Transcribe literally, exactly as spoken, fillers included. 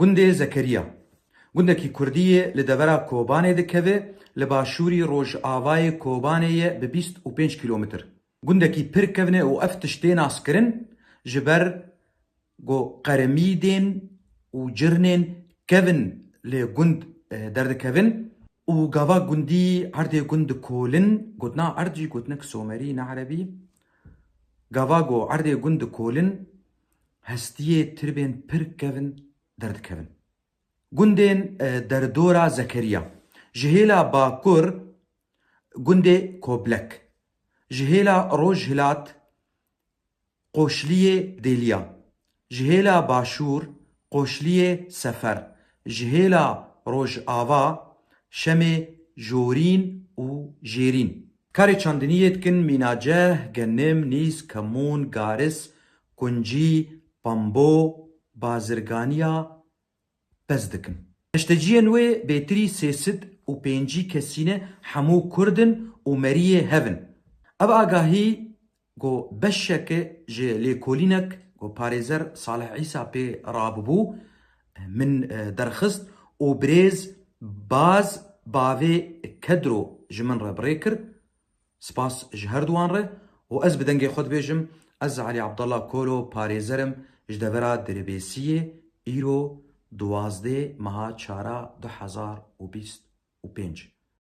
Gundê Zekeriya. Gundekî kurdî yê li devera Kobanê dikeve, li başûrî rojavayê Kobanê ye bi bîst û pênc kîlometr. Gundekî pir kevn e û ev tişt tê naskirin ji ber ku qeremîdên û cirnên kevn li gund, e, derdikevin û gava gundî erdê gund dikolin, gotina erd jî gotinek somerî ne erebî, gava ku erdê gund dikolin, hestiyê tirbên pir kevn derdikevin. Gundên, e, derdora Zekeriya. Ji hêla bakur gundê Koblek. Ji hêla rojhilat qoşliyê Dêliya. Ji hêla başûr qoşliyê Sefer. Ji hêla rojava şemê Jorîn û Jêrîn. Karê çandiniyê dikin Mînaceh, Genim, Nîz, Kemûn, Garis, Kuncî, Pambo, Bazirganiya, pez dikin. Neşteciyên wê bêtirî sê sed û pêncî kesî ne, hemû kurd in û meriyê hev in. Ev agahî ku beşeke ji lêkolînek ku parêzer Salih Îsa pê rabûbû, min, e, derxist û birêz Baz bavê Kedro ji min re bi rê kir. Spas ji herduwan re û ez bi dengê xwe dibêjim, ez Elî Abdallah Kolo parêzer im ji devera Dirbêsiyê, îro duwazdeh meha çara du hezar û bîst û pênc.